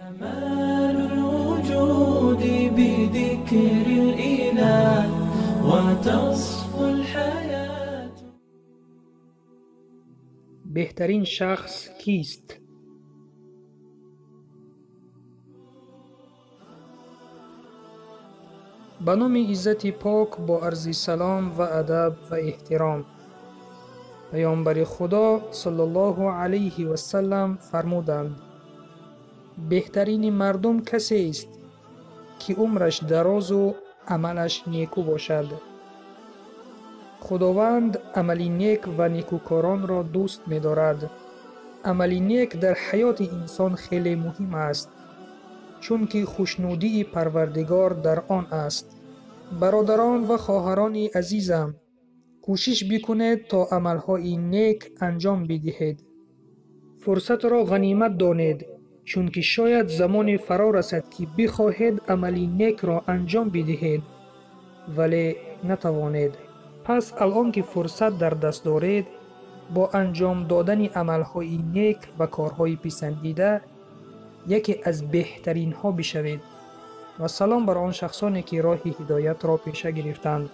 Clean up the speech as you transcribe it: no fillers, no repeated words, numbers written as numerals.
كمال الوجود بذكر الإله وتصفو الحياة. Беҳтарин шахс кист? Ба номи Иззати Пок, бо арзи салом ва адаб ва эҳтиром. Паёмбари Худо саллаллоҳу алайҳи васаллам фармуданд: беҳтарини мардум касест, ки умраш дарозу амалаш некӯ бошад. Худованд амали нек ва некӯкоронро дӯст медорад. Амали нек дар ҳаёти инсон хеле муҳим аст, чунки хушнудии Парвардигор дар он аст. Бародарон ва хоҳарони азизам, кӯшиш бикунед то амалҳои нек анҷом бидиҳед. Фурсатро ғанимат донед, чунки шояд замоне фаро расад, ки бихоҳед амали некро анҷом бидиҳед, вале натавонед. Пас алон ки фурсат дар даст доред, бо анҷом додани амалҳои нек ва корҳои писандида яке аз беҳтаринҳо бишавед. Ва салом бар он шахсоне, ки роҳи ҳидоятро пеша гирифтанд.